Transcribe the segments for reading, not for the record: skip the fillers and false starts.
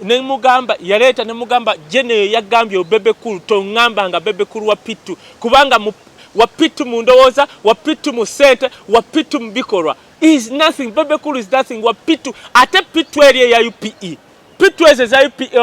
Nemugamba yaleeta, nemugamba Jene yagambye Bebe Cool, toŋŋamba nga Bebe Cool wa P2, kubanga wa P2 mu ndowooza, wa P2 mu ssente, wa P2 mu bikolwa is nothing. Bebe Cool is nothing, wa P2. Ate P2 eri eya UPE, P2 ezo eza UPE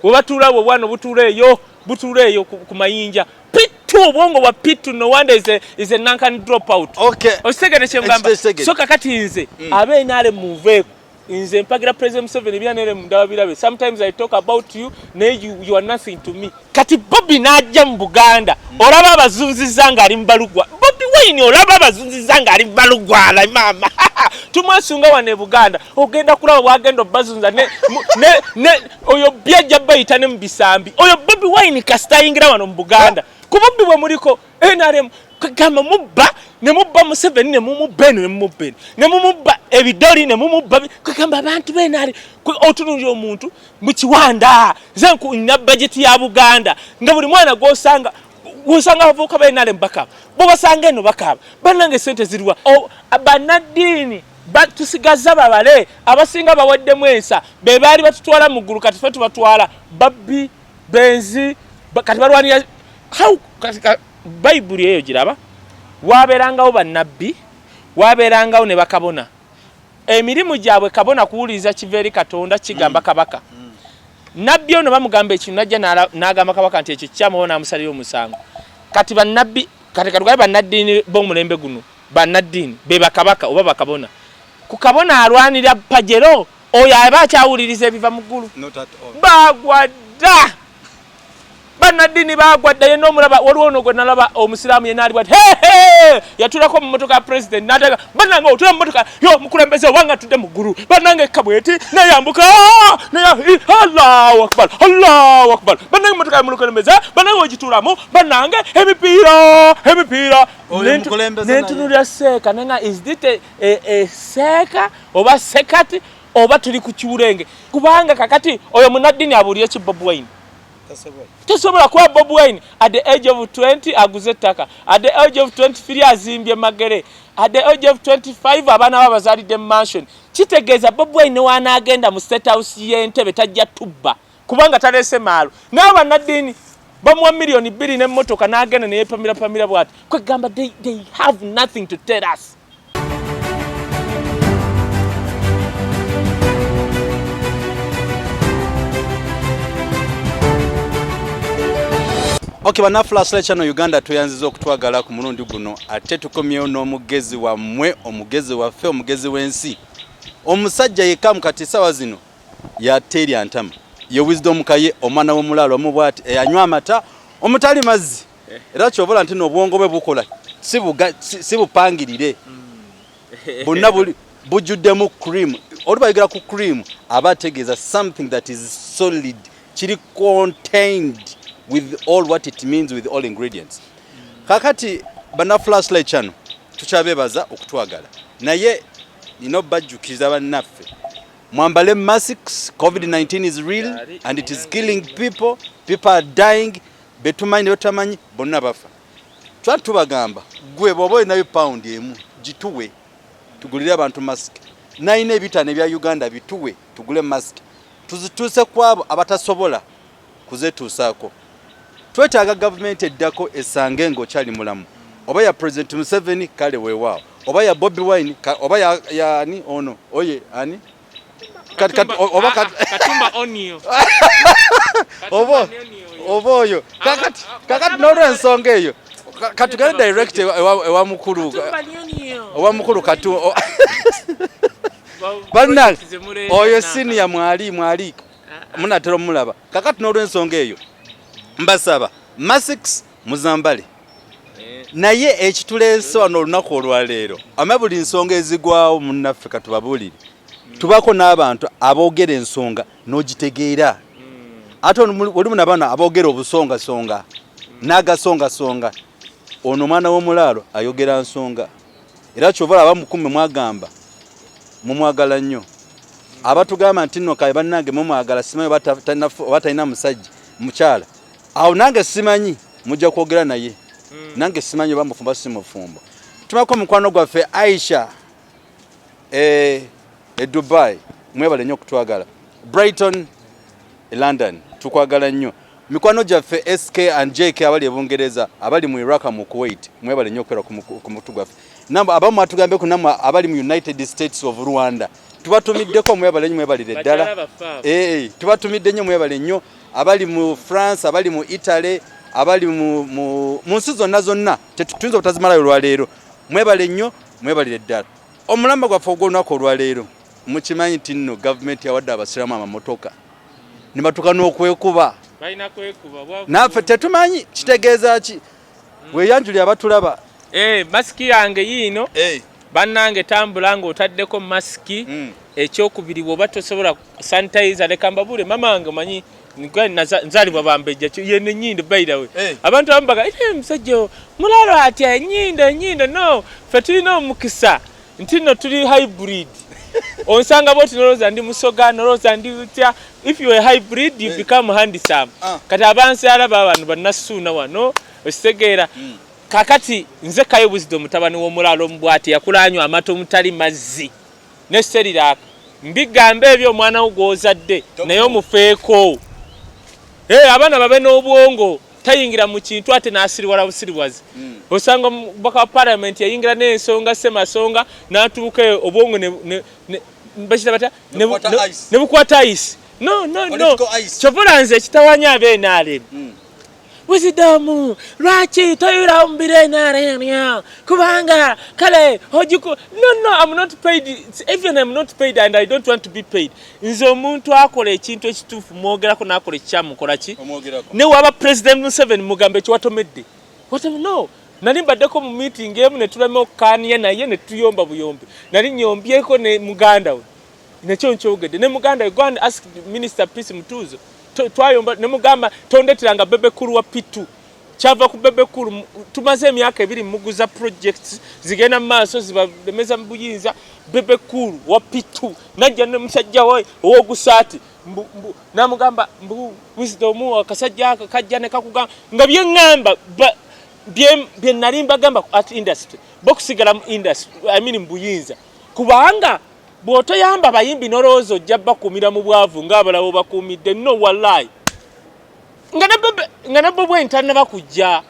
webatuula bwe bwana butuula eyo, butuula eyo ku mayinja. P2, obwongo bwa P2, no wonder is a Nankan drop out. Okitegere kyengamba? Ekitegere. So kakati nze abeNRM muveeko. Nze mpagira President Museveni, byanere mundaba birabe. Sometimes I talk about you, naye you are nothing to me. Kati Bobi n'ajja mu Buganda, olaba abazunziza ng'ali mu balugwa. Bobi Wine olaba abazunziza ng'ali mu balugwala. Maama tumwesunga wano e Buganda, ogenda kulaba bwagenda obbazunza ne oyo byajja bayita ne mu bisambi. Oyo Bobi Wine kasita ayingira wano mu Buganda, ku bubbi bwe muliko NRM, kagamba mubba ne mubba Museveni, ne mumubba eno, ne mumubba eno, ne mumubba ebidoli, ne mumubba kagamba abantu b'NRM. Otunulira omuntu mu kiwanda, nze nina bajeti ya Buganda, nga buli mwana gwosanga, gwosanga abavubuka b'NRM bakaaba, bwobasanga eno bakaaba, bannange sente ziriwa? Bannaddiini tusigaza babale abasinga baweddemu ensa, be baali batutwala mu ggulu, kati ffe tubatwala babbi benzi. Kati balwanira how? Kati Bayibuli eyo giraba, wabeerangawo bannabbi, wabeerangawo ne bakabona. Emirimu gyabwe, kabona kuwuliriza kiva eri Katonda kigamba kabaka. Nabbi ono bamugamba ekintu, najja n'agamba kabaka nti ekyo kikyamu, oba n'amusalira omusango. Kati bannabbi, kati katugabe bannaddiini b'omulembe guno, bannaddiini be bakabaka oba bakabona. Ku kabona alwanira pajero, oyo aba akyawuliriza ebiva mu ggulu? Not at all. Bagwa dda, bannaddiini bagwa dda. Yenna omulaba, waliwo ono gwe nalaba omusiraamu yenna ali bwati, hehe, yatulako mu motoka ya president, natega bannange, otula mu motoka yo mukulembeze obanga tudde mu ggulu, bannange ekka bweti neyambuka neya Allahu akbar, Allahu akbar, bannange emotoka ya mukulembeze, bannange ogituulamu, bannange emipiira, emipiira. Oyo mukulembeze naye. Nentunulira seeka nenga, is it a seeka oba sekati oba tuli ku kiwulenge? Kubanga kakati oyo munaddini abuulire ki Bobi Wine? Tasobola. Tosobola kuba Bobi Wine at the age of 20 aguze ettaka, at the age of 23 azimbye Magere, at the age of 25 abaana be abazaalidde mu mansion. Kitegeeza Bobi Wine wanaagenda mu State House y'Entebe tajja tubba, kubanga talese maalo. Naye bannaddiini bamuwa 2 miliyoni n'emmotoka n'agenda neyepamira bwati. Kwegamba they have nothing to tell us. Ok, banna Flashlight Channel Uganda, tweyanziza okutwagala ku mulundi guno. Ate tukomyewo n'omugezi wammwe, omugezi waffe, omugezi w'ensi, omusajja yekka mu kati essaawa zino yateerya ntama ye Wisdom Kaye, omwana w'omulaalo omu bwati eyanywa amata omutali mazzi. Era kyobola nti n'obwongo bwe bukola si bupangirire, bonna buli bujjuddemu cream. Oli bayogera ku cream aba ategeeza something that is solid, kiri contained with all what it means, with all ingredients. Kakati banna Flashlight Channel, tukyabeebaza okutwagala, naye nina obajjukiza bannaffe, mwambale masks. COVID-19 is real and it is killing people. People are dying, betumanyi ne betamanyi bonna bafa. Twali tubagamba, gwe bw'oba olinayo 1 pound gituwe tugulire abantu mask, nalina 500 ebya Uganda bituwe tugule mask tuzituuse ku abo abatasobola kuzetuusaako. Twetaaga gavumenti eddako esange ng'okyali mulamu, oba ya President Museveni, kale weewaawo, oba ya Bobi Wine, oba ya ani ono oye ani oba Katumba Onio. Oba oyo. Kakati n'olwensonga eyo, katugende direct ewa mukulu bannange oyo senior mwali munatera omulaba. Kakati n'olwensonga eyo mbasaba masks muzambale. Naye ekituleese wano olunaku olwaleero, ama buli nsonga ezigwawo munnaffe, katubabuulire, tubako n'abantu aboogera ensonga n'ogitegeera. Ate olimu nabano aboogera obusongasonga n'agasongasonga. Ono omwana w'omulaalo ayogera nsonga, era kyova olaba mukume mwagamba mumwagala nnyo. Abatugamba nti nno kaye bannange mumwagala, simanyi oba talina musajja mukyala awo, nange simanyi, mujja kwogera naye. Nange simanyi oba mufumbo si mufumbo. Tumako mukwano gwaffe Aisha e Dubai, mwebale nnyo okutwagala. Brighton. E London tukwagala nnyo. Mikwano gyaffe SK and JK abali e Bungereza, abali mu Iraq, mu Kuwait, mwebale nnyo okubeera ku mukutu gwaffe. Namwe abamu atugambe ku namwe abali mu United States of Rwanda, tubatumiddeko, mwebale nnyo, mwebalire ddala. Bakyala baffe abo. Tubatumidde nnyo, mwebale nnyo. Abali mu France, abali mu Italy, abali mu nsi zonna zonna, tuyinza obutazimalayo olwaleero. Mwebale nnyo, mwebalire ddala. Omulamba gwaffe ogw'olunaku olwaleero, mukimanyi nti nno gavumenti yawadde abasiraamu amamotoka ne batuuka n'okwekuba. Balina kwekuba bwavu. Naffe tetumanyi kitegeeza ki. Weeyanjuli abatulaba. Masiki yange yiino. Bannange, tambula ng'otaddeko masiki. Ekyokubiri, bw'oba tosobola sanitizer, leka mbabule, mama wange omanyi nzaalibwa bambejja, yeno ennyindo, by the way. Abantu abamu baga, "Eh, musajja mulalo atya ennyindo ennyindo?" No, ffe tulina omukisa nti nno tuli hybrid. Onsanga bwoti nolowooza ndi musoga, nolowooza ndi utya. If you are hybrid, you become handsome. Kati abanzaala baba bano bannasuuna wano, okitegeera? Kakati nze Kaye Wisdom, mutabani w'omulaalo omubwati yakulanywa amata omutali mazzi ne Cerelac. Mbigamba ebyo omwana wo gw'ozadde naye omufeeko. Abaana babe n'obwongo, tayingira mu kintu ate n'asiriwala busiriwazi. Osanga omubaka wa parliament yayingira n'ensonga semasonga n'atuuka eyo obwongo bakita batya? Ne bukwata ice. Ne bukwata ice. No, no, no. Political ice. Kyova nze ekitawanya ab'NRM, Wisdom, lwaki toyula mu biro NRM? Kubanga kale ogiku. No, no, I'm not paid. Even I'm not paid and I don't want to be paid. Nze omuntu akola ekintu ekituufu mwogerako, n'akola ekikyamu mukola ki? Omwogerako. Ne waba President Museveni, mugambe ekiwatomedde. No, nali mbaddeko mu meeting emu ne tulema okukaaniya naye ne tuyomba buyombi. Nali nyombyeko ne muganda we, nekyo nkyogedde ne muganda we. Go and ask Minister Peace Mutuuzo. Twayomba ne mugamba, tondeteranga Bebe Cool wa P2. Kyava ku Bebe Cool. Tumaze emyaka 2 muguza projects zigenda mu maaso zibalemeza mu buyinza. Bebe Cool wa P2 najja ne musajja we ow'ogusaati, namugamba mbu Wisdom, akasajja ako kajja ne kakugamba nga byeŋŋamba bye nali mbagamba ku art industry, bokusigala mu industry, I mean mu buyinza, kubanga bw'otoyamba bayimbi nolowooza ojja bakuumira mu bwavu ng'abalala bakuumidde. No, wallahi, nga ne Bobi Wine tannaba kujja,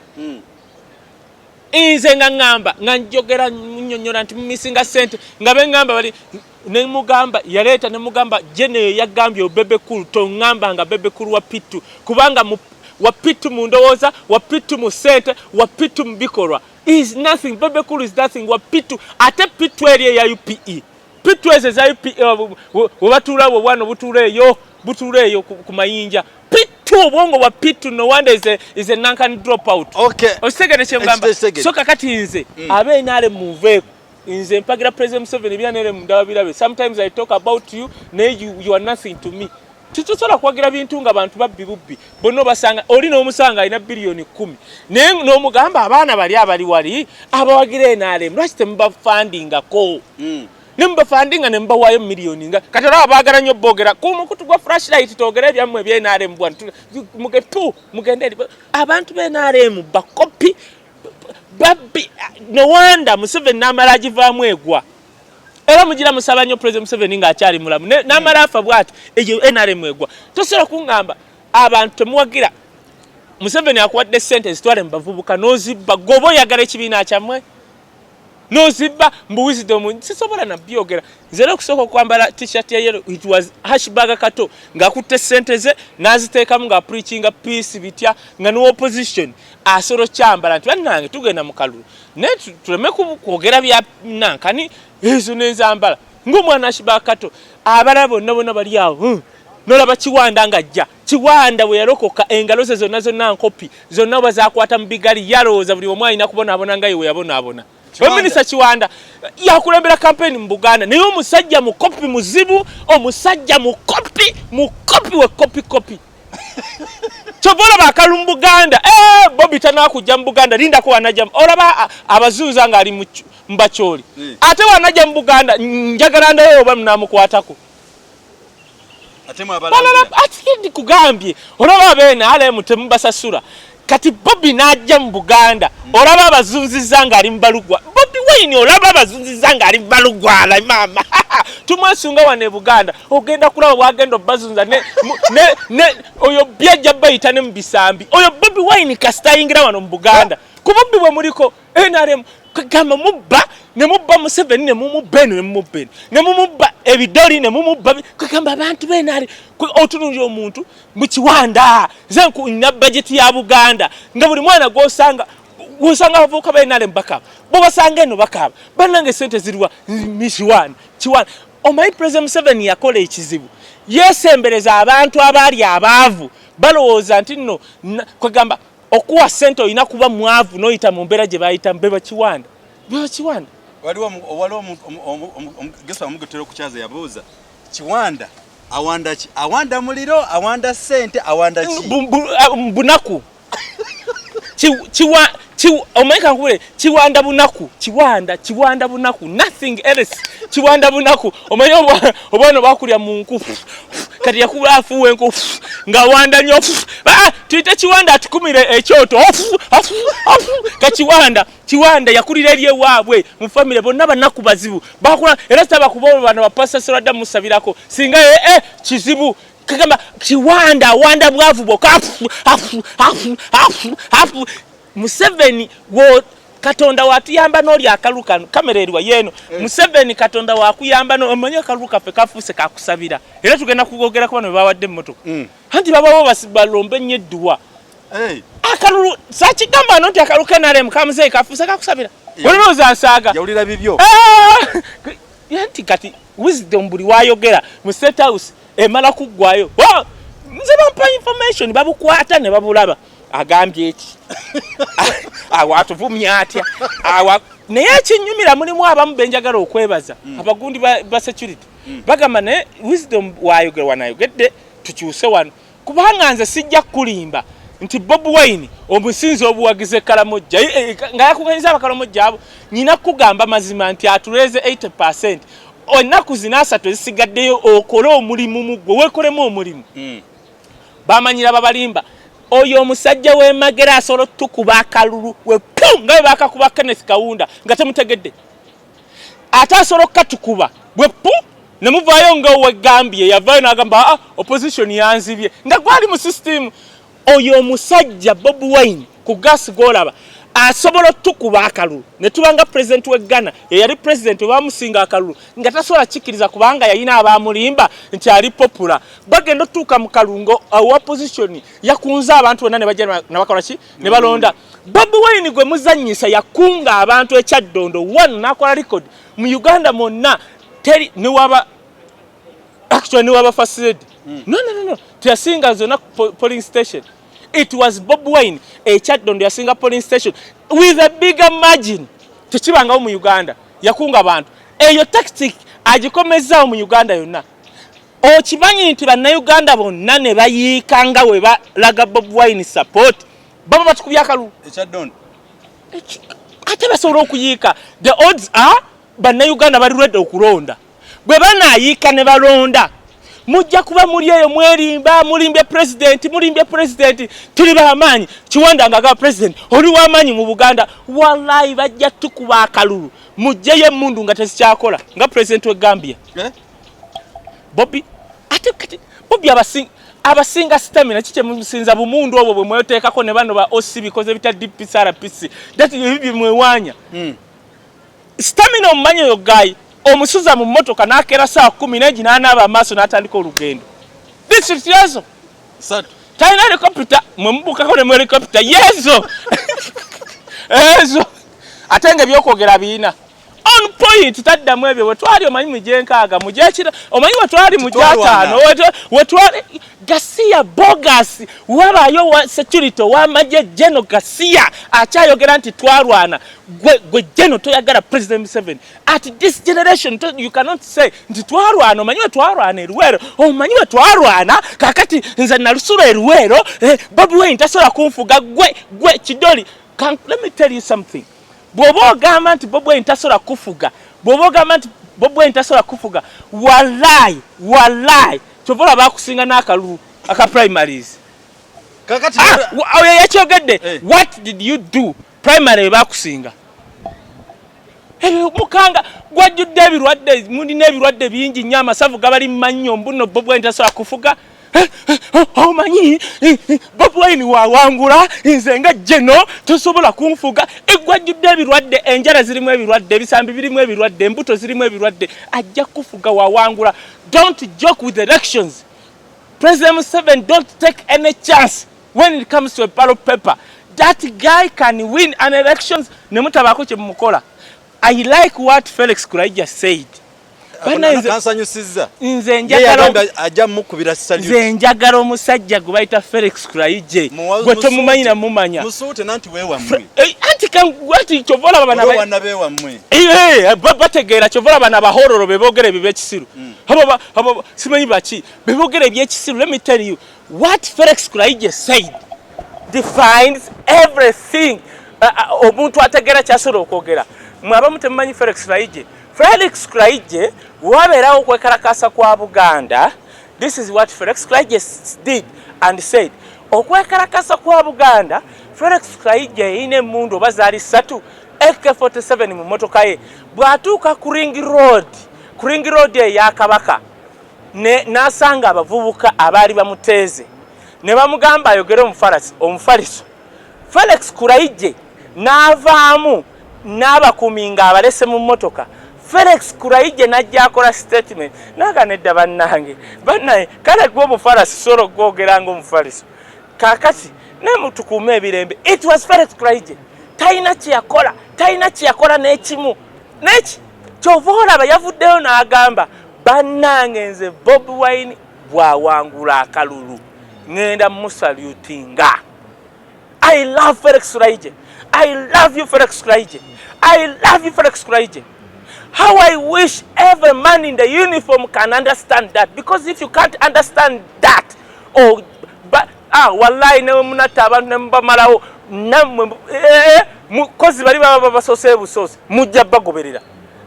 nze nga ŋŋamba, nga njogera nnyonnyola nti mumisinga ssente, nga beŋŋamba bali ne mugamba yaleeta ne mugamba jeneyo yagambye Bebe Cool, toŋŋamba nga Bebe Cool wa P2, kubanga wa P2 mu ndowooza, wa P2 mu ssente, wa P2 mu bikolwa is nothing. Bebe Cool is nothing, wa P2. Ate P2 eri eya UPE, P2 ezo eza UPE we batuula bwe bwana butuula eyo, butuula eyo ku mayinja. P2, obwongo bwa P2, no wonder is a Nankan drop out. Okitegere kyengamba? Ekitegere. So kakati nze abeNRM muveeko. Nze mpagira President Museveni, byanere ndaba birabe. Sometimes I talk about you, naye you are nothing to me. Titusobola kuwagira bintu nga bantu babbi bubbi bonna. Obasanga oli n'omusanga alina 10 biliyoni, naye n'omugamba abaana bali abali wali abawagira NRM, lwaki temubafandingako? Ne mubafandinga ne mubawaayo miliyoni. Nga kati olaba baagala nnyo boogera ku mukutu gwa Flashlight, twogere ebyammwe ebya NRM bwana. Tu mugende eri abantu b'NRM bakopi, babbi. No wonder Museveni n'amala agivaamu egwa. Era mugira musaba nnyo President Museveni ng'akyali mulamu. N'amala afa bw'ati, eyo NRM egwa. Tosobola kuŋŋamba abantu temuwagira Museveni, akuwadde sente zitwale mu bavubuka n'ozibba. Goba oyagala ekibiina kyammwe n'ozibba. Mbu Wisdom, sisobola nabyogera. Nze era okusooka okwambala T-shirt ya yellow, it was Hashbag Kato ng'akutte sente ze n'aziteekamu ng'apreachinga peace bitya, nga ne opposition asobola okyambala nti bannange tugenda mu kalulu naye tuleme kwogera bya nankani ezo nenzambala ng'omwana Hashbag Kato. Abalala bonna bonna bali awo, Nolaba Kiwanda ng'ajja. Kiwanda bwe yalokoka, engalo ze zonna zonna nkopi zonna oba zakwata mu bigali. Yalowooza buli omu alina kubonaabona nga ye we yabonaabona. Kiwanda. Minisita Kiwanda yakulembera kampeni mu Buganda, naye omusajja mukopi muzibu, omusajja mukopi, mukopi we kopi kopi. Kyova olaba akalulu mu Buganda. Bobi tanakujja mu Buganda, lindako wanajja. Olaba abazunza ng'ali mu bakyoli. Ate wanajja mu Buganda, njagala ndayo oba munamukwatako. Ate mwabalangira. Balala ati kugambye olaba abeNRM temubasasula. Kati Bobi n'ajja mu Buganda, olaba abazunziza ng'ali mu balugwa. Bobi Wine. Wine olaba abazunziza ng'ali balugwala maama. Tumwesunga wano e Buganda, ogenda kulaba bwagenda obazunza ne, ne, ne oyo byajja bayita ne mu bisambi. Oyo Bobi Wine kasita ayingira wano mu Buganda, ku bubbi bwe muliko NRM, kagamba mubba ne mubba Museveni, ne mumubba eno, ne mumubba eno, ne mumubba ebidoli, ne mumubba. Kagamba abantu b'NRM, otunulira omuntu mu kiwanda, nze nina bajeti ya Buganda, nga buli mwana gw'osanga, gw'osanga abavubuka ba NRM bakaaba, bw'obasanga eno bakaaba, bannange sente ziriwa? Kiwanda, kiwanda. Omanyi President Museveni yakola ekizibu, yeesembereza abantu abaali abaavu, balowooza nti nno kwegamba okuwa sente olina kuba mwavu n'oyita mu mbeera gye bayitamu. Beba kiwanda, beba kiwanda. Waliwo omugesi wamugotera okukyaza, yabuuza, "Kiwanda awanda ki? Awanda muliro, awanda sente, awanda ki?" Bunaku. Omanyi kankubule, kiwanda bunaku, kiwanda, kiwanda bunaku, nothing else, kiwanda bunaku. Omanyi obwana bakulya mu nku, kati yakuba afuuwa enku ng'awanda nnyo. Ah, tuyite kiwanda atukumire ekyoto. Kakiwanda, kiwanda yakulira eri ewaabwe mu famire, bonna banaku bazibu bakula, era saba kuba bano bapasa serwadda musabirako singa kizibu. Kagamba kiwanda awanda bwavu bwokka. Afu, afu, afu, afu, afu. Museveni wo Katonda watuyamba n'oli akalulu kano, kamera eriwa yeeno. Museveni, Katonda wakuyamba no omanyi akalulu kaffe kafuuse kakusabira, era tugenda kugogera ku bano be bawadde emmotoka. Anti babawo balombe nnyo edduwa. Akalulu sakigamba no nti akalulu ka NRM kamuzeeyi kafuuse kakusabira. Olowooza nsaaga? Yawulira bibyo. Ah! Nti kati Wisdom buli wayogera mu State House emala kuggwayo. Wa! Nze bampa information, babukwata ne babulaba, agambye eki, awo atuvumya atya awa. Naye ekinyumira, mulimu abamu benjagala okwebaza, abagundi ba security bagamba, naye Wisdom wayogera wanayogedde tukyuse wano, kubanga nze sijja kukulimba nti Bobi Wine omusinzi obuwagizi ekalamojja, nga yakuganyiza abakalamojja abo, nyina kugamba mazima nti atuleeze 80. Ennaku zino 30 ezisigaddeyo, okole omulimu muggwe, weekolemu omulimu. Bamanyira babalimba. Oyo omusajja w'emagera asobola otukuba akalulu wepu nga bwe bakakuba Kenneth Kawunda nga temutegedde, ate asobola okukatukuba bwepu ne muvaayo nga owegambye yavaayo n'agamba, "Ah, opposition yanzibye," nga gwali mu system. Oyo omusajja Bobi Wine ku gasi gwolaba asobola otukuba akalulu ne tuba nga pulezidenti w'e Ghana eyali pulezidenti webamusinga akalulu nga tasobola kikkiriza, kubanga yalina abamulimba nti ali popular. Bagenda otuuka mu kalungo, owa opposition yakunze abantu bonna ne bajja ne bakola ki, ne balonda Bobi Wine. Gwe muzannyisa yakunga abantu ekyaddondo one n'akola record mu Uganda mwonna, teri newaba, actually newaba first lady. No, no, no, no, teyasinga zonna polling station. It was Bobi Wine ekyaddondo yasinga polling station with a bigger margin, tekibangawo mu Uganda. Yakunga abantu, eyo tactic agikomezaawo mu Uganda yonna. Okimanyi nti Bannayuganda bonna ne bayiika nga we balaga Bobi Wine support, baba batukubya akalulu. Ekyaddondo. Ate basobola okuyiika. The odds are Bannayuganda bali ready okulonda. Bwe banaayiika ne balonda, mujja kuba muli eyo mwerimba, mulimbye pulezidenti, mulimbye pulezidenti, tuli bamaanyi. Kiwanda nga agaba pulezidenti, oli w'amaanyi mu Buganda. Wallayi bajja tukuba akalulu, mugjeyo emundu nga tezikyakola nga pulezidenti w'e Gambia. Eh? Bobi ate kati Bobi abasinga stamina kikyemusinza bumundu obwo bwe mweteekako ne bano ba OC bikoze bita DPC, RPC, that ebyo bye mwewaanya. Stamina omumanyi oyo guy omusuza mu mmotoka n'akeera saa 10 n'egi n'anaaba amaaso n'atandika olugendo district yezo. Satu. Talina helicopter, mwe mubukako ne mu helicopter yezo ezo, ate nga ebyokwogera biina on point, taddamu ebyo. Wetwali omanyi mu gyenkaaga, mu gyekira, omanyi wetwali mu gyataano, wetwali gasiya bogus, wabayo wa security ow'amagye Geno gasiya akyayogera nti twalwana. Gwe Geno toyagala President Museveni at this generation. You cannot say nti twalwana. Omanyi wetwalwana eruweero? Omanyi wetwalwana? Kakati nze nalusula eruweero, Bobi Wine tasobola kunfuga. Gwe kidoli. Let me tell you something. Bw'oba ogamba nti Bobi Wine tasobola kufuga, bw'oba ogamba nti Bobi Wine tasobola kufuga, wallayi, wallayi, kyova olaba bakusinga n'akalulu aka primaries. Kakati Ah, oyo yakyogedde. Eh. What did you do primary we bakusinga? Mukanga gwajjudde ebirwadde, mulina ebirwadde bingi nnyo, amasavu gabali mannyo. Mbuno Bobi Wine tasobola kufuga. Omanyi Bobi Wine wawangula, nze nga jeno tosobola kunfuga. Gwajjudde ebirwadde, enjala zirimu ebirwadde, ebisambi birimu ebirwadde, embuto zirimu ebirwadde. Ajja kufuga wawangula. Don't joke with elections. President Museveni, don't take any chance when it comes to a ballot paper. That guy can win an elections ne mutabaako kye mumukola. I like what Felix Kuraija said. Kansanyusizza. Nze njagala ajja mukubira salute. Nze njagala omusajja gwe bayita Felix Kuraije, gwe tomumanyi namumanya. Musuute nanti weewammwe. Anti anti kyova olaba bana wana beewammwe. Bategeera. Kyova olaba bana abahororo beboogera ebyo byekisiru. Abo simanyi baki beboogera ebyekisiru. Let me tell you what Felix Kuraije said defines everything. Omuntu ategeera kyasobola okwogera. Mwe abamu temumanyi Felix Kuraije. Felix Kuraije, wabeerawo okwekalakasa kwa Buganda, this is what Felix Kuraije did and said. Okwekalakasa kwa Buganda, Felix Kuraije yeyina emundu oba zaali 3 AK47 mu motoka ye. Bw'atuuka ku Ring Road, ku Ring Road eya Kabaka, n'asanga abavubuka abaali bamuteeze ne bamugamba ayogere omufaliso. Felix Kuraije n'avaamu n'abakuumi ng'abalese mu mmotoka. Felix Kuraije n'ajja akola statement naga, "Nedda bannange, bannaye, kale gwe omufalasi sobola ogwogera ng'omufaliso. Kaakati naye tukuume ebirembe." It was Felix Kuraije. Talina kyeyakola, talina kyeyakola n'ekimu neki. Kyova olaba yavuddeyo n'agamba, "Bannange, nze Bobi Wine bw'awangula akalulu ŋŋenda musalutinga." I love Felix Kuraije. I love you, Felix Kuraije. I love you, Felix Kuraije. How I wish every man in the uniform can understand that, because if you can't understand that, or but, ah, wallahi, ne munatta abantu ne mubamalawo nammwe, mukozi bali baba babasoose busoose, mujja bagoberera.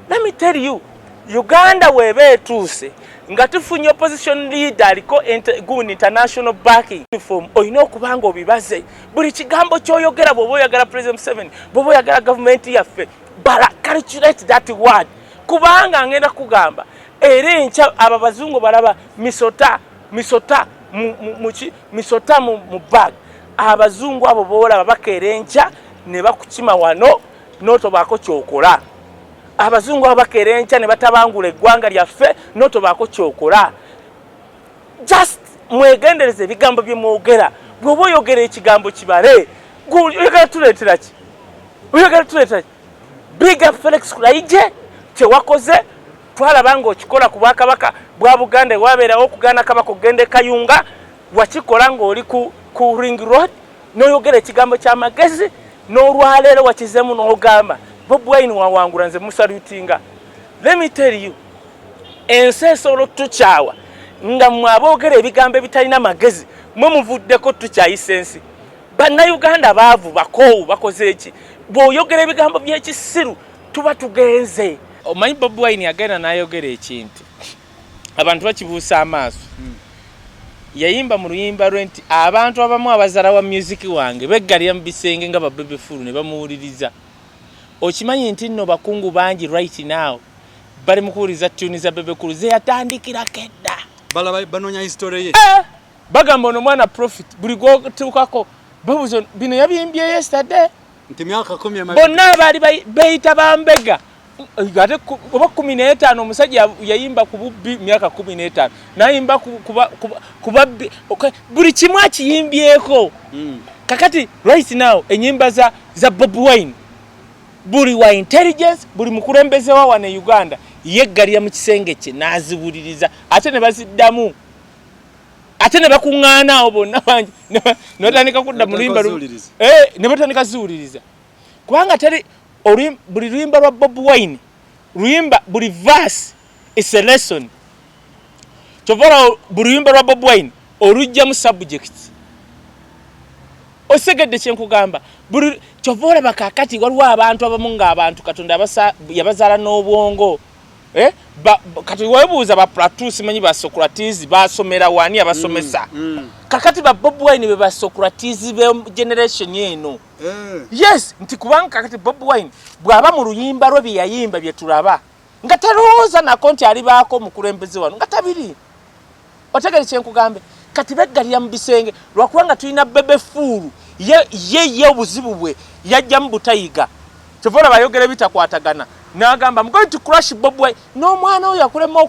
Let me tell you, Uganda weeba etuuse nga tufunye opposition leader aliko good international backing uniform, olina okuba nga obibaze buli kigambo ky'oyogera. Bw'oba oyagala President Museveni, bw'oba oyagala gavumenti yaffe, bala, calculate that word, kubanga ngenda kugamba era enkya abo abazungu balaba misota, misota muki, misota mu bag. Abazungu abo boolaba bakeera enkya ne bakukima wano n'otobaako kyokola. Abazungu abo bakeera enkya ne batabangula eggwanga lyaffe n'otobaako kyokola. Just mwegendereza ebigambo bye mwogera. Bw'oba oyogera ekigambo kibale. Oyagala tuleetera ki? Oyagala tuleetera ki? Big up, Felix Kulaije. Kyewakoze twalaba ng'okikola ku bwakabaka bwa Buganda, ewabeerawo okugaana kabaka okugenda e Kayunga. Wakikola ng'oli ku Ring Road n'oyogera ekigambo ky'amagezi. N'olwaleero wakizemu n'ogamba Bobi Wine wawangula, nze musalutinga. Let me tell you, ensi esobola otutukyawa nga mmwe aboogera ebigambo ebitalina magezi mwe muvuddeko tukyayisa ensi. Bannayuganda baavu, bakoowu, bakoze eki? Bw'oyogera ebigambo by'ekisiru tuba tugenze. Omanyi Bobi Wine yagenda n'ayogera ekintu, abantu bakibuusa amaaso. Yayimba mu luyimba lwe nti abantu abamu abazaala wa music wange beggalira mu bisenge nga ba Bebe Cool ne bamuwuliriza. Okimanyi nti nno bakungu bangi right now bali mu kuwuliriza tune za Bebe Cool zeyatandikirako edda? Balaba banoonya history ye. Bagamba ono mwana profit buli gwotuukako babuuza bino yabimbye yesterday. Nti myaka 10 emabega. Bonna abaali beeyita bambega ate oba 15, omusajja yayimba ku bubbi myaka 15, nayimba ku babbi. Okay, buli kimu akiyimbyeko. Kakati right now enyimba za Bobi Wine, buli wa intelligence, buli mukulembeze wa wano e Uganda yeggalira mu kisenge kye n'aziwuliriza, ate ne baziddamu, ate ne bakuŋŋaana awo bonna bangi ne batandika kudda mu luyimba Ziwuliriza. Ne batandika ziwuliriza, kubanga teri buli luyimba lwa Bobi Wine luyimba, buli verse is a lesson. Kyova olaba buli luyimba lwa Bobi Wine olugjamu subject. Osegedde kyenkugamba? Buli kyova olaba kakati waliwo abantu abamu ng'abantu Katonda yabazaala n'obwongo. Eh? Kati webuuza ba Plato, simanyi ba Socrates basomera wani abasomesa? Kakati ba Bobi Wine be ba Socrates be generation eno. Yes, nti kubanga kakati Bobi Wine bw'aba mu luyimba lwe bye yayimba bye tulaba nga talowooza nako nti alibaako omukulembeze wano nga tabiri. Otegere kyenkugambe? Kati beggalira mu bisenge lwakuba nga tulina Bebe Fool. Ye ye ye obuzibu bwe yajjamu butayiga, kyova olaba ayogera ebitakwatagana n'agamba, "I'm going to crush Bobi Wine." N'omwana oyo akulema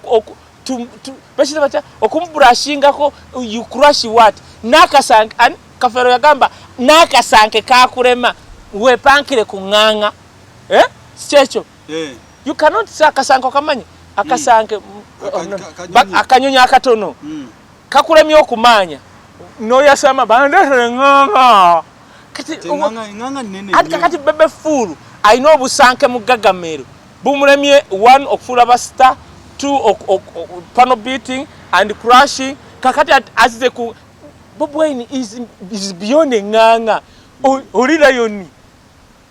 bakita batya okumubrashingako? You crush what? N'akasanke ani Kafeero yagamba n'akasanke kakulema wepankire ku ŋŋaŋa, eh? Si kyekyo? You cannot say akasanke. Okamanyi akasanke? Oh, no. Kanyonyi. Akanyonyi akatono kakulemye okumaanya noyasama bandetere ŋŋaŋa. Kati eŋŋaŋa nene ati nnyo. Kakati Bebe Fool alina obusanke mu gagamero bumulemye, one, okufuula ba star, two, panel beating and crushing. Kakati azze ku Bobi Wine is beyond eŋŋaŋa. Oli lion,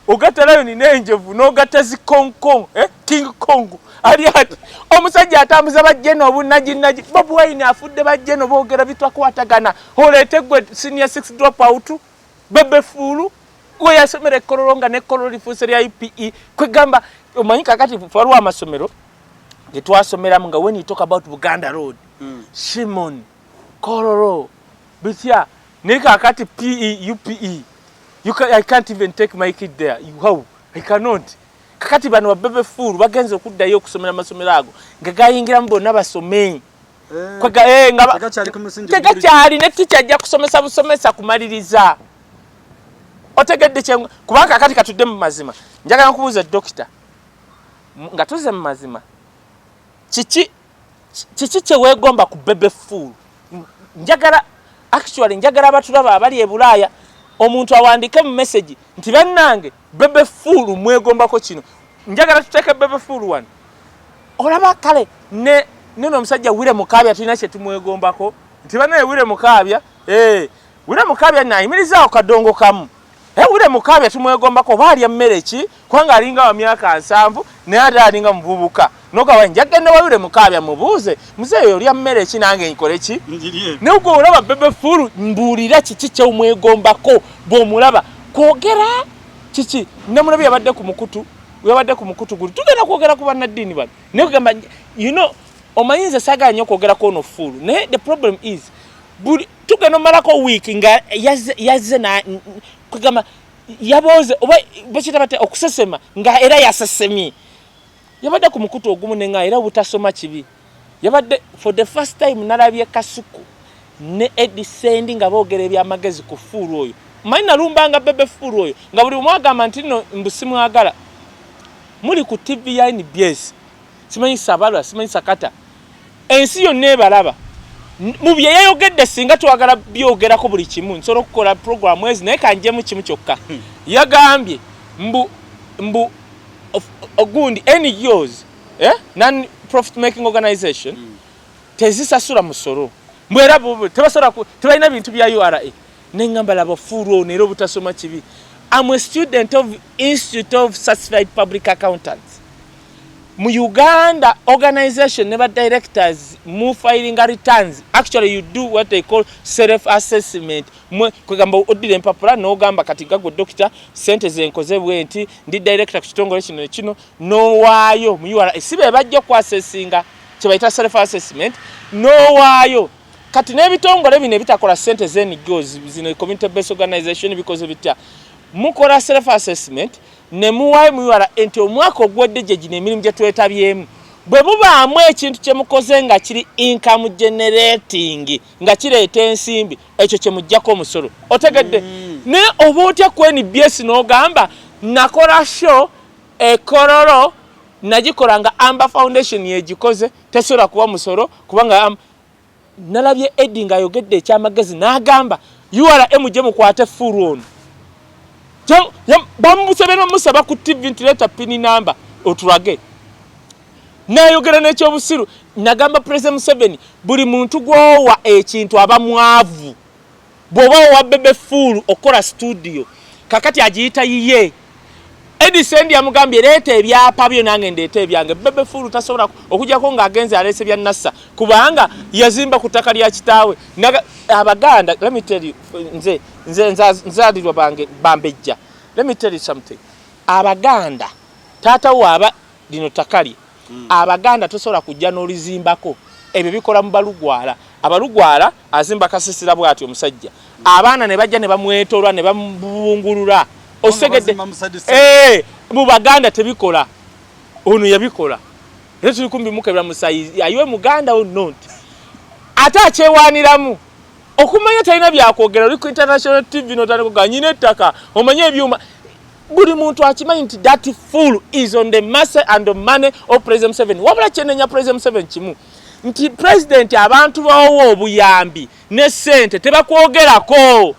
ogatta lion n'enjovu n'ogatta zi Kong, eh? King Kong ali ati omusajja atambuza bajjeno obunaginagi. Bobi Wine afudde bajjeno boogera bitwakwatagana. Oleete gwe senior six drop out Bebe Fool we yasomera ekkololo nga nekkololo lifuuse lya UPE. Kwegamba omanyi kakati waliwo amasomero getwasomeramu nga when you talk about Buganda Road, Shimon, Kololo, bitya, naye kakati PE, UPE, I can't even take my kid there. How? I cannot. Kakati bano ba Bebe Fool bagenze okuddayo okusomera amasomero ago nga gayingiramu bonna basome. Kwega, nga Tegakyali ku musingi. Tegakyali ne teacher ajja kusomesa busomesa kumaliriza. Otegedde kye? Kubanga kakati katudde mu mazima, njagala nkubuuza, dokita, nga tuze mu mazima, kiki kye weegomba ku Bebe Fool? Njagala, actually njagala abatulaba abali e Bulaaya, omuntu awandiike mu message nti, "Bannange, Bebe Fool mwegombako kino." Njagala tuteeke Bebe Fool wano. Olaba kale ne neno omusajja Wire Mukaabya tulina kye tumwegombako nti, "Bannaye, Wire Mukaabya, eh, Wire Mukaabya nayimirizaawo kadongo kamu. Eh, Wire Mukaabya tumwegombako oba alya mmere ki, kubanga alinga wa myaka 70 naye ate alinga muvubuka." Nogamba, "Njagenda wa Wire Mukaabya mubuuze, muzeeyo olya mmere ki, nange nkole ki?" Njirye. Naye gwe olaba Bebe Fool, mbuulira kiki kyomwegombako bw'omulaba. Kwogera kiki? Namulabi yabadde ku mukutu, yabadde ku mukutu guli tugenda kwogera ku bannaddiini bano, naye kugamba, omanyi nze saagala nnyo okwogerako ono Fool, naye the problem is buli tugenda omalako wiiki nga yazze kugamba yabooze oba bakiyita batya okusesema, nga era yasesemye. Yabadde ku mukutu ogumu nenga era obutasoma kibi. Yabadde for the first time nalabye Kasuku ne Eddie Sendi nga boogera ebyamagezi ku Fool oyo. Manyi nalumbanga Bebe Fool oyo nga buli omu agamba nti nno mbu simwagala. Muli ku TV ya NBS, simanyi Sabalwa, simanyi Sakata, ensi yonna ebalaba. Mu bye yayogedde, singa twagala byogerako buli kimu nsobola okukola programu ezi, naye kanjemu kimu kyokka. Yagambye mbu ogundi NGOs, eh? Non profit making organization, tezisasula musolo, mbwera tebasobola tebalina bintu bya URA. Neŋŋamba, laba Fool ono era obutasoma kibi. Am a student of Institute of Certified Public Accountants mu Uganda. Organization ne ba directors mu filing returns, actually you do what they call self assessment. Kwegamba oddira empapula n'ogamba, "Kati gagwe dokita, sente zenkoze bwe nti, ndi director ku kitongole kino ne kino," n'owaayo mu URA. Si be bajja okuassessinga, kye bayita self assessment, n'owaayo. Kati n'ebitongole bino ebitakola sente z'NGOs zino, community based organization, bikoze bitya? Mukola self assessment ne muwaayo mu URA nti omwaka oguwedde gye gino emirimu gye twetabyemu. Bwe mubaamu ekintu kye mukoze nga kiri income generating, nga kireeta ensimbi, ekyo kye muggyako omusolo. Otegedde? Naye oba otya ku NBS n'ogamba, "Nakola show ekololo, nagikola nga Amber Foundation yegikoze, tesobola kuba musolo," kubanga nalabye Eddie ng'ayogedde ekyamagezi n'agamba, "URA gye mukwate Fool ono." Bamusabye musaba ku TV nti, "Leeta PIN number otulage." Nayogera n'ekyobusiru nagamba, "President Museveni, buli muntu gwowa ekintu aba mwavu. Bw'oba owa Bebe Fool okukola studio, kakati agiyita yiye." Eddie Sendi yamugambye leeta ebyapa byo nange ndeeta ebyange. Bebe Fool tasobola okujjako ng'agenze aleese bya Nassa, kubanga yazimba ku ttaka lya kitaawe. Abaganda, let me tell you, nze nzaalirwa bange bambejja. Let me tell you something, Abaganda, taata wo aba lino ttaka lye. Abaganda tosobola kujja n'olizimbako. Ebyo bikola mu Balugwala. Abalugwala azimba kasisira bw'ati omusajja, abaana ne bajja ne bamwetoolwa ne bamubungulula. Osegedde? Eh, mu Baganda tebikola. Ono yabikola era tuli kumbi mukebera musayi ayiwe muganda or not, ate akyewaaniramu okumanya talina byakwogera. Oli ku international TV notandika nyina ettaka, omanye ebyuma. Buli muntu akimanyi nti that fool is on the mercy and the money of President Museveni. Wabula kyenenya President Museveni kimu, nti president, abantu bawowa obuyambi ne sente tebakwogerako.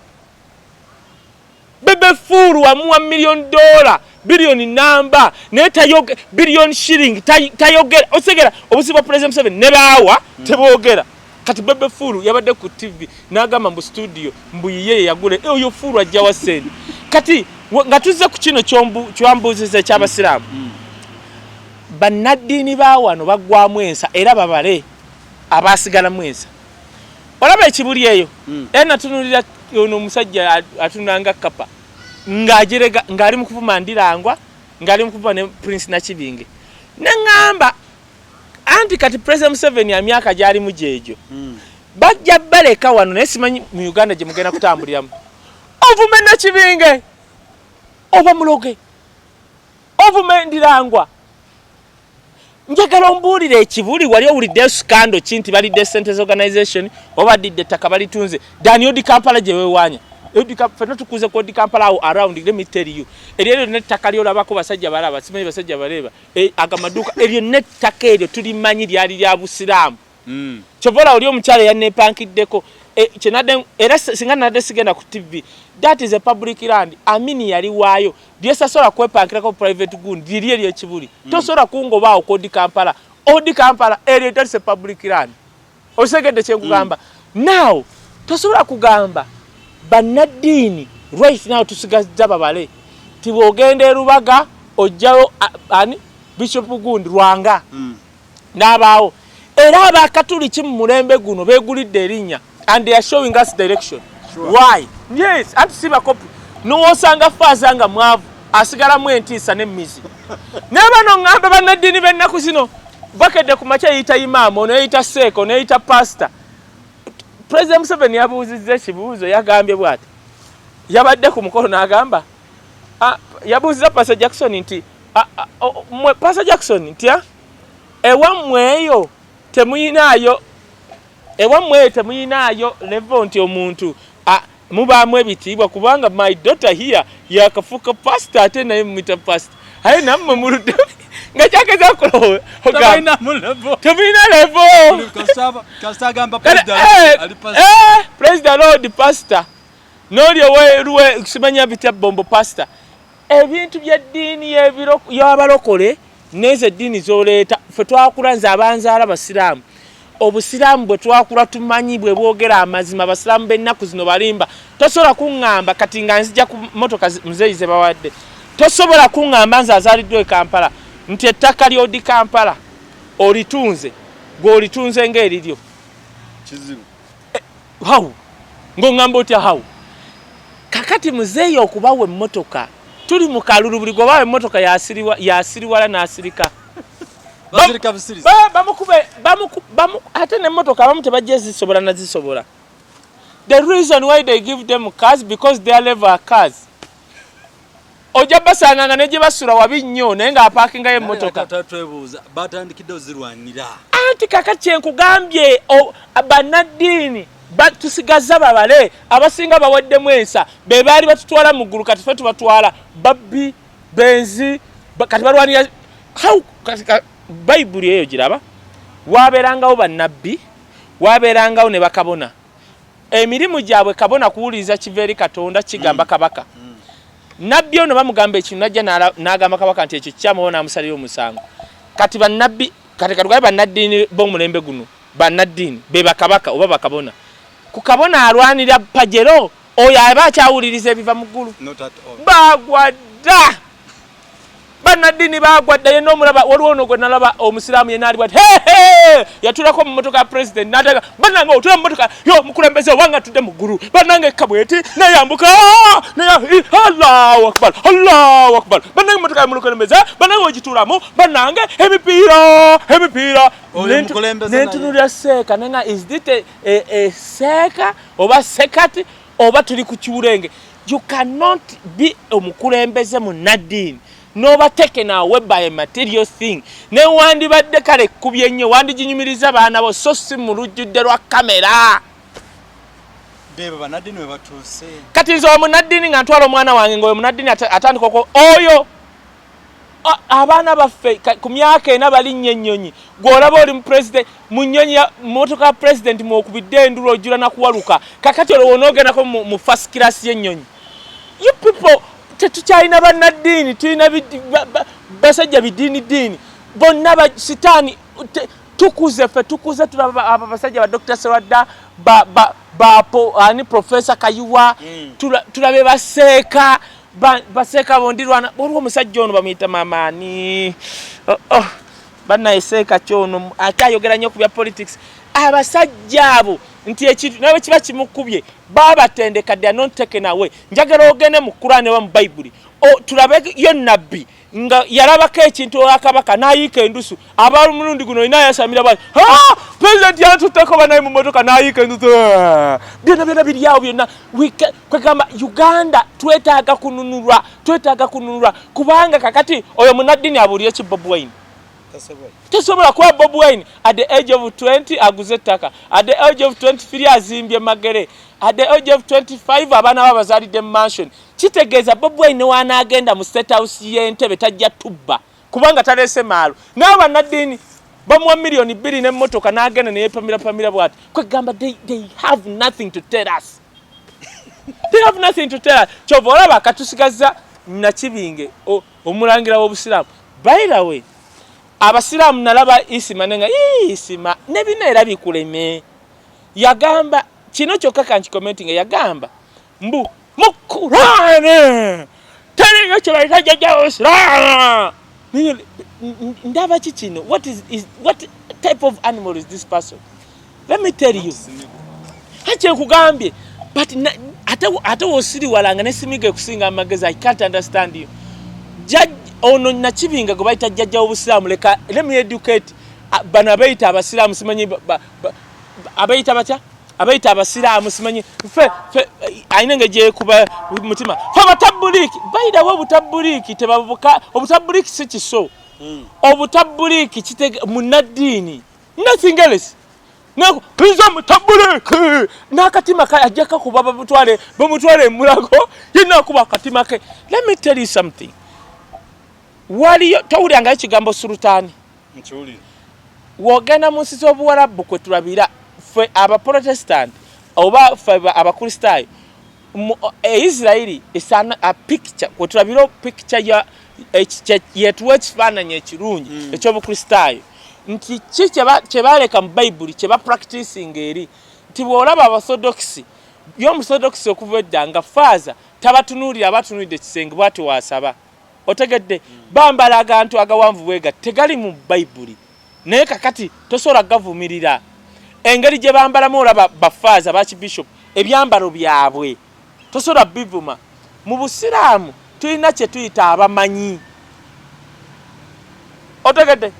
Bebe Fool wamuwa million dollar, billion namba, naye tayoge billion shilling tayogera. Osegera obuzibu bwa President Museveni ne baawa teboogera. Kati Bebe Fool yabadde ku TV n'agamba mbu studio mbu yiye yagule. Eh, oyo fool ajjawa sente? Kati nga tuzze ku kino kyambuuziza ekyabasiraamu, bannaddiini ba wano baggwamu ensa era babale abaasigalamu ensa. Olaba ekibuli eyo, era natunulira ono omusajja atunula nga kapa ng'ajerega ng'ali mu kuvuma Ndirangwa, ng'ali mu kuvuma ne Prince Nakibinge. Neŋŋamba anti kati President Museveni emyaka gy'alimu gyegyo, bajja baleka wano, naye simanyi mu Uganda gye mugenda kutambuliramu. Ovume Nakibinge oba muloge, ovume Ndirangwa. Njagala ombuulire, ekibuli wali owuliddeyo scandal ki nti balidde sente organization oba badidde ettaka balitunze? Dani Old Kampala gye weewaanya, ffenna tukuze ku Old Kampala awo around. Let me tell you, eryo lyonna ettaka lyolabako basajja balaba, simanyi basajja baleeba ago amaduuka, eryo nettaka eryo tulimanyi lyali lya busiraamu. Kyova olaba oli omukyala yanepankiddeko. Kyenadde era singa nadde sigenda ku TV, that is a public land. Amini yali waayo, lyesasobola kwepankirako private gundi liri eryekibuli. Tosobola kungobaawo ku Old Kampala. Old Kampala eryo, that is a public land. Osegedde kyenkugamba? Now tosobola kugamba bannaddiini right now tusigazza babale ti bw'ogenda erubaga ojjayo ani, Bishop gundi Lwanga n'abaawo. Era abakatuliki mu mulembe guno beegulidde erinnya and they are showing us direction. Why? Yes, anti si bakopi. Nowosanga faaza nga mwavu, asigalamu entiisa n'emmizi. Naye bano ŋŋambe bannaddiini b'ennaku zino bakedde ku makya yeyita imaamu, ono yeyita seeka, ono yeyita pasita. President Museveni yabuuzizza ekibuuzo, yagambye bw'ati, yabadde ku mukolo n'agamba, yabuuzizza Pastor Jackson nti, mwe Pastor Jackson, nti ewammwe eyo temuyinaayo, ewammwe eyo temuyinaayo level nti omuntu mubaamu ebitiibwa, kubanga my daughter here yakafuuka pastor, ate naye mumwita pastor, aye nammwe muludde nga kyageza kulowo temulina level. Praise the Lord, pastor n'oli oweruwe simanya bitya bombo pastor. Ebintu by'eddiini y'abalokole n'ezo eddiini z'oleeta, ffe twakula, nze abanzaala basiraamu, obusiraamu bwe twakula tumanyi bwe bwogera amazima. Abasiraamu b'ennaku zino balimba. Tosobola kuŋŋamba kati nga nzija ku motoka muzeeyi ze bawadde, tosobola kuŋŋamba nze azaaliddwa e Kampala nti ettaka ly'Old Kampala olitunze, gwe olitunze ng'eriryo. How? Ng'oŋŋamba otya? How? Kakati muzeeyi okubawa emmotoka, tuli mu kalulu, buli gwebawa emmotoka yasiriwala n'asirika. Bamukube ate nemmotoka abamu tebajja zisobola nazisobola. The reason why they give them cars, because their level are cars. Ojja basanga nga ne gye basula wabi nnyo, naye ng'apaakingayo emmotoka. Batandikidde ozirwanira. Anti kaka kyenkugambye, bannaddiini tusigaza babale abasinga baweddemu ensa. Be baali batutwala mu ggulu, kati fe tubatwala babbi benzi. Kati balwanira Bayibuli eyo giraba, wabeerangawo bannabbi, wabeerangawo ne bakabona. Emirimu gyabwe, kabona kuwuliriza kiva eri Katonda kigamba kabaka. Nabbi ono bamugamba ekintu, najja n'agamba kabaka nti ekyo kikyamu oba n'amusalira omusango. Kati bannabbi, kati katugabe bannaddiini b'omulembe guno, bannaddiini be bakabaka oba bakabona. Ku kabona alwanira pajero, oyo aba akyawuliriza ebiva mu ggulu? Bagwa dda. Bannaddiini baagwa dda. Yenna omulaba, waliwo ono gwe nalaba omusiraamu yenna ali bwati, hehe, yatulako mu motoka ya president natega. Bannange, otula mu motoka yo omukulembeze obanga atudde mu ggulu. Bannange, ekka bweti neyambuka, neya Allahu akbar, Allahu akbar. Bannange, motoka yomukulembeze, bannange, ogituulamu. Bannange, emipiira, emipiira. Oyo mukulembeze naye. Nentunulira seeka nenga, is it a seeka oba sekati oba tuli ku kiwulenge? You cannot be omukulembeze munnaddiini noba taken away by a material thing. Newandibadde kale ekkubye ennyo, wandiginyumiriza baana bo, so si mu lujjudde lwa kamera. Bebo bannaddiini we batuuse. Kati nze omunaddiini nga ntwala omwana wange, ngaoyo munaddiini atandika oko oyo abaana baffe ku myaka 4 balinnya ennyonyi. Gw'olaba oli mu president mu nnyonyi ya motoka ya president, mwokubidde endulu, ojula nakuwaluka. Kakati olwo wonoogendako mu first class y'ennyonyi? You people, tetukyalina bannaddiini, tulina basajja bidiini diini bonna sitaani. Tukuze ffe, tukuze tulaba abo abasajja ba Dr. Serwadda, ani, Professor Kayiwa. Tulabe baseeka baseeka bondirwana. Waliwo omusajja ono bamuyita mamaani, oh, bannaye, seeka kyono ate ayogera nnyo ku bya politics. Abasajja abo nti ekintu nawe kiba kimukubye, babatendeka, they are not taken away. Njagala ogende mu Kurani oba mu Bayibuli, tulabe yo nabbi nga yalabako ekintu owakabaka n'ayiika endusu. Aba omulundi guno olina ayasamira bwati, president yantutteko banaye mu motoka, n'ayiika endusu. Ah! Byonna byonna biri awo byonna. Kwegamba Uganda twetaaga kununulwa, twetaaga kununulwa, kubanga kakati oyo munaddini abuulire ki Bobi Wine? Tasobola. Tosobola kuba Bobi Wine at the age of 20 aguze ettaka, at the age of 23 azimbye Magere, at the age of 25 abaana be abazaalidde mu mansion. Kitegeeza Bobi Wine wanaagenda mu State House y'Entebe tajja tubba, kubanga taleese maalo. Naye bannaddiini bamuwa 2 miliyoni n'emmotoka n'agenda neyepamira bwati. Kwegamba they have nothing to tell us, they have nothing to tell us. Kyova olaba katusigaza Nakibinge omulangira w'obusiraamu. By the way, abasiraamu nalaba Isima nenga Isima nebina era bikuleme. Yagamba kino kyokka kankicommentinga, yagamba mbu mu Kurani teriyo kyebayita jjajja w'obusiraamu. Ndaba ki kino? What type of animal is this person? Let me tell you, kyenkugambye, but ate wosiriwalanga nesimiga ekusinga amagezi. I can't understand you. Ono Nakibinga gwe bayita jjajja w'obusiraamu, leka let me educate bano abayita abasiraamu, simanyi abayita batya, abayita abasiraamu, simanyi fe alina engeri gyekuba mutima. Fe abatabuliiki, bayirawo obutabuliiki tebabuka. Obutabuliiki si kiso. Obutabuliiki kitege munaddiini, nothing else. Nza mutabuliiki n'akatima ke ajja kakuba, bamutwale, bamutwale emulago, yenna akuba akatima ke. Let me tell you something, waliyo towulyangayo ekigambo sulutaani? Nkiwulira. Wogenda mu nsi z'obuwarabu kwe tulabira ffe abaprotestant oba ffe abakristaayo e Isirairi esana a picture kwe tulabira picture ya yetuwa ekifaananyi ekirungi ekyobukristaayo, nti ki kye baleka mu Bayibuli kye bapracticing eri nti bw'olaba abaorthodox, y'omuorthodox okuva edda nga faaza tabatunuulira, abatunuulidde ekisenge bwati wasaba. Otegedde? Bambala agantu agawanvu bwega tegali mu Bayibuli, naye kakati tosobola gavumirira engeri gye bambalamu. Olaba bafaaza bakibishop ebyambalo byabwe tosobola bivuma. Mu busiraamu tulina kye tuyita abamanyi. Otegedde?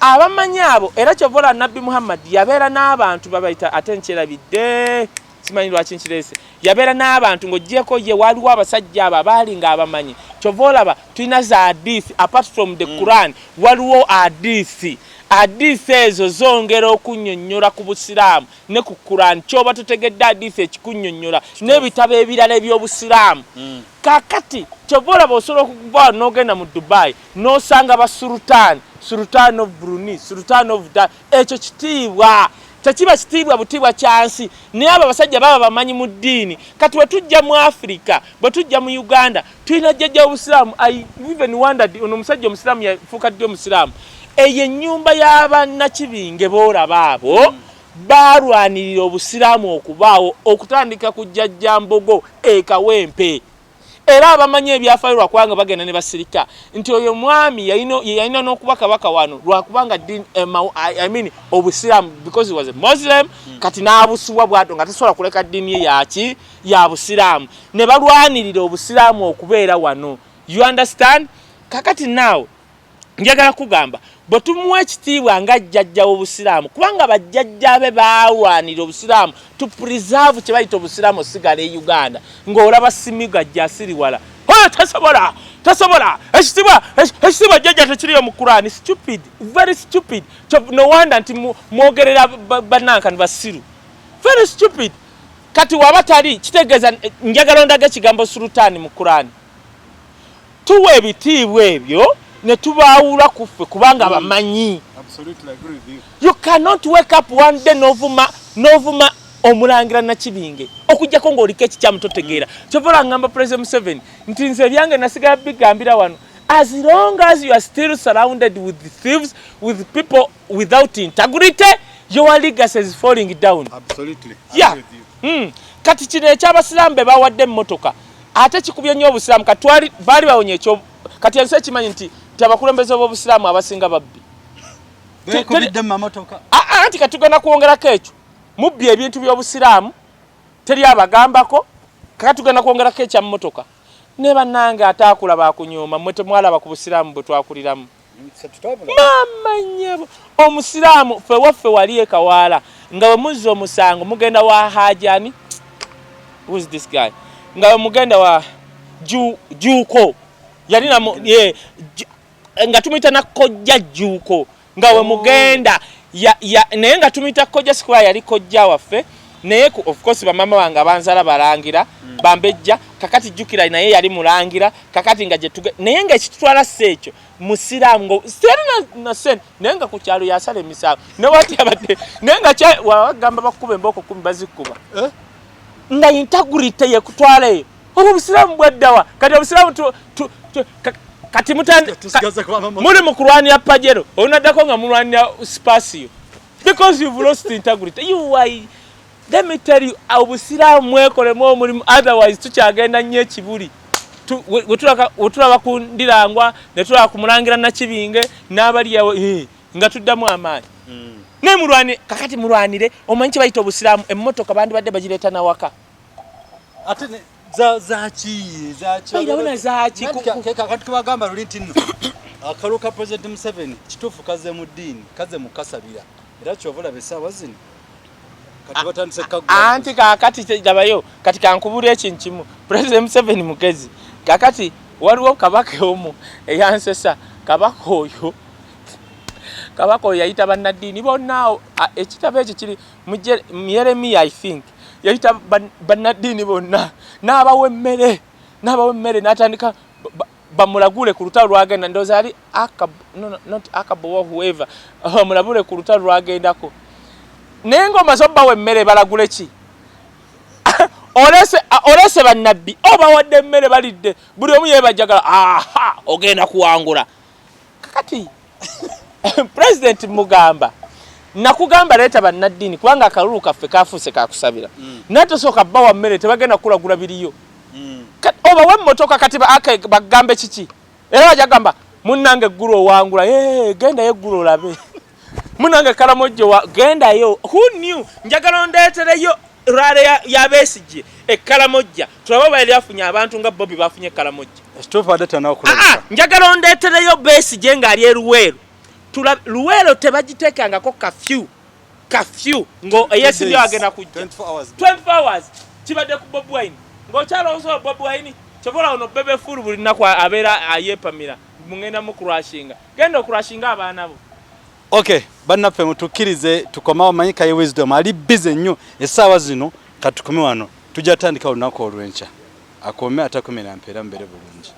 Abamanyi abo era kyova olaba Nabbi Muhammad yabeera n'abantu babayita, ate nkyerabidde, simanyi lwaki nkireese, yabeera n'abantu ng'oggyeko ye waliwo abasajja abo abaali nga abamanyi. Kyova olaba tulina za hadith apart from the Quran, waliwo hadith. Hadith ezo zongera okunnyonnyola ku busiraamu ne ku Quran. Kyoba totegedde, hadith ekikunnyonnyola n'ebitabo ebirala eby'obusiraamu. Kakati kyova olaba osobola okuva n'ogenda mu Dubai n'osanga ba sultan, sultan of Brunei, sultan of da, ekyo kitiibwa tekiba kitiibwa butiibwa kyansi, naye abo abasajja baba bamanyi mu ddiini. Kati bwe tujja mu Afirika, bwe tujja mu Uganda, tulina jjajja w'obusiraamu. I even wondered, ono omusajja omusiraamu yafuuka ddi omusiraamu? Eyo ennyumba y'abannakibinge boolaba abo balwanirira obusiraamu okubaawo, okutandika ku jjajja Mbogo e Kawempe. Era abamanyi ebyafaayo, lwakubanga bagenda ne basirika nti oyo mwami yalina n'okuba kabaka wano lwakubanga I mean, obusiraamu, because he was a Muslim. Kati n'abusubwa bwato nga tasobola kuleka ddiini ye yaki ya busiraamu, ne balwanirira obusiraamu okubeera wano, you understand? Kakati naawe njagala kugamba, bwe tumuwa ekitiibwa nga jjajja w'obusiraamu, kubanga bajjajja be baalwanira obusiraamu to preserve kye bayita obusiraamu osigala e Uganda, ng'olaba simiga ajja asiriwala oyo tasobola, tasobola ekitiibwa, ekitiibwa jjajja tekiriyo mu Kurani. Stupid, very stupid. No wonder nti mwogerera bannankani basiru, very stupid. Kati waba tali kitegeeza, njagala ondaga ekigambo sulutaani mu Kurani. Tuwa ebitiibwa ebyo ne tubaawula ku ffe kubanga bamanyi. You cannot wake up one day novuma, novuma omulangira Nakibinge okujjako ng'oliko ekikyamu totegeera. Kyova olangamba President Museveni nti nze ebyange nasigala bigambira wano. As long as you are still surrounded with thieves, with people without integrity, your legacy is falling down. Absolutely. Yeah. Kati kino ekyabasiraamu be bawadde emmotoka ate kikubye nnyo obusiraamu. Kati baali bawonye ekyo. Kati ensi ekimanyi nti abakulembeze b'obusiraamu abasinga babbi. Bekubidde mu mamotoka. Anti kati tugenda kwongerako ekyo, mubbi ebintu by'obusiraamu teri abagambako. Kaka tugenda kwongerako ekyammotoka ne bannange ataakula bakunyooma. Mmwe temwalaba ku busiraamu bwe twakuliramu. Maama nnyabo, omusiraamu ffe waffe wali e Kawaala nga bwe muzza omusango mugenda wa hajani. Who is this guy? Nga bwe mugenda wa Juuko yali ye, nga tumuyita na Kojja Juuko, nga we mugenda naye nga tumuyita Kojja sikuba yali kojja waffe, naye of course bamama bange abanzala balangira, bambejja. Kakati jjukira naye yali mulangira. Kakati nga gyetuge naye nga ekitutwala si ekyo, musiraamu ngo seri na sente, naye nga ku kyalo yasala emisango newati abadde, naye nga wabagamba bakuba embooko 10 bazikuba. Eh? Nga integrity yekutwala eyo. Obwo obusiraamu bwaddawa? Kati obusiraamu kati Tusigaze kuba mamotoka. Muli mu kulwanira Pajero, olunaddako nga mulwanira Spacio because you've lost integrity. You are, let me tell you, obusiraamu mwekolemu omulimu, otherwise tukyagenda nnyo ekibuli. We tulaba ku Ndirangwa ne tulaba ku Mulangira Nakibinge n'abali awo, nga tuddamu amaanyi. Naye mulwanire, kakati mulwanire, omanyi kye bayita obusiraamu. Emmotoka bandibadde bagireeta nawaka. Ate zaki zaki? Bayirawo zaaki? Akantu kebagamba luli nti nno akalulu ka President Museveni kituufu kaze mu ddiini, kaze mu kasabira, era kyova olaba essaawa zino kati batandise kagula. Anti kakati labayo, kati kankubula ekintu kimu. President Museveni mugezi. Kakati waliwo kabaka omu eyansesa. Kabaka oyo yayita bannaddiini bonna. Ekitabo ekyo kiri mu Yeremiya, I think. Yayita bannaddiini bonna n'abawa emmere, n'abawa emmere, n'atandika bamulagule ku lutalo lwagenda. Ndowooza ali Akab, no, not Akab or whoever, bamulabule ku lutalo lwagendako. Naye ng'omaze obbawa emmere, balagule ki? Olese bannabbi, obawadde emmere, balidde, buli omu yeebajjagala, aha, ogenda kuwangula. Kakati President mugamba, nakugamba leeta bannaddiini kubanga akalulu kaffe kafuuse kakusabira. Naye tosooka bbawa mmere, tebagenda kukulagula biriyo. Obawa emmotoka, kati bagambe kiki? Era bajja gamba munnange eggulu owangula. "Eh, gendayo eggulu olabe munnange Kalamojjo, gendayo." Who knew? Njagala ondeetereyo rally ya Besigye e Kalamojja, tulabe oba yali afunye abantu nga Bobi bafunye e Kalamojja. Ekituufu adde Ah, tanakulabika. Njagala ondeetereyo Besigye ng'ali e Luweero. Luweero tebagiteekangako kafyu, kafyu ngo eyesimbyewo agenda kujja. 24 hours. 24 hours kibadde ku Bobi Wine ng'okyalowooza Bobi Wine. Kyobola ono Bebe Fool buli lunaku abeera ayeepamira mugenda mukurashinga, genda okurashinga abaana bo. Okay, bannaffe, mutukkirize tukomawo. Manyi Kaye Wisdom ali busy nnyo essaawa zino. Katukome wano, tujja tandika olunaku olw'enkya. Akome atakomera mpeera, mbeere bulungi.